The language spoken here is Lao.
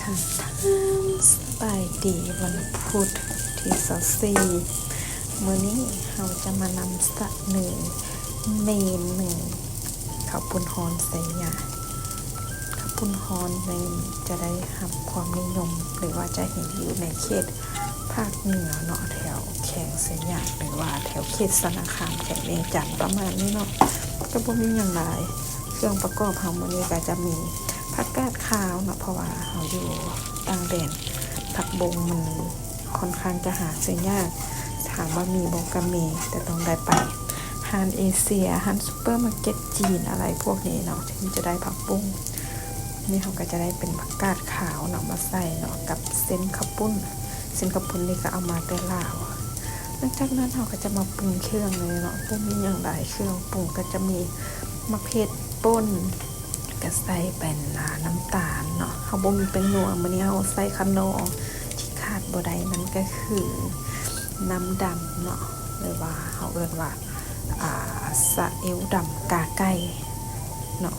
ທ່ານ ສະບາຍດີ ວັນພຸດທີຊາວສີ່ ມື້ນີ້ເຮົາຈະມານຳສະເໜີເມນູເຂົ້າປຸ້ນຮ້ອນໄຊຍາດ. ເຂົ້າປຸ້ນຮ້ອນນີ້ຈະໄດ້ຮັບຄວາມນິຍົມ ຫຼືວ່າຈະເຫັນຢູ່ໃນເຂດພາກເໜືອເນາະ ແຖວແຂວງໄຊຍາດ ຫຼືວ່າແຖວເຂດຊະນະຄາມ ແຂວງວຽງຈັນ ປະມານນີ້ເນາະ. ກໍບໍ່ມີຫຍັງຫຼາຍ ເຄື່ອງປະກອບເຮົາມື້ນີ້ກໍຈະມີຜັກກາດຂາວເນາະ ເພາະວ່າເຮົາຢູ່ຕ່າງແດນ ຜັກບົ້ງມັນຄ່ອນຂ້າງຈະຫາຊື້ຍາກ ຖາມວ່າມີບໍ່ ກໍມີ ແຕ່ຕ້ອງໄດ້ໄປຮ້ານເອເຊຍ ຮ້ານຊຸບເປີມາເກັດຈີນ ອະໄລພວກນີ້ເນາະ ເຖິງຈະໄດ້ຜັກບຸ້ງ. ນີ້ເຮົາກໍຈະໄດ້ເປັນຜັກກາດຂາວເນາະ ມາໃສ່ເນາະ ກັບເສັ້ນເຂົ້າປຸ້ນ ເສັ້ນເຂົ້າປຸ້ນນີ້ກໍເອົາມາແຕ່ລາວ. ຫຼັງຈາກນັ້ນເຮົາກໍຈະມາປຸງເຄື່ອງເລີຍເນາະ ບໍ່ມີຫຍັງຫຼາຍ ເຄື່ອງປຸງກໍຈະມີໝາກເຜັດປົ່ນ ກໍໃສ່ເປັນ ອາ ນ້ຳຕານເນາະ ເຮົາບໍ່ມີແປ້ງນົວ ມື້ນີ້ເຮົາໃສ່ຂະໜໍ່ ທີ່ຂາດບໍ່ໄດ້ນັ້ນກໍຄືນ້ຳດຳເນາະ ຫຼືວ່າເຮົາເອີ້ນວ່າ ອາ ຊາເອວດຳກາໄກ່ເນາະ.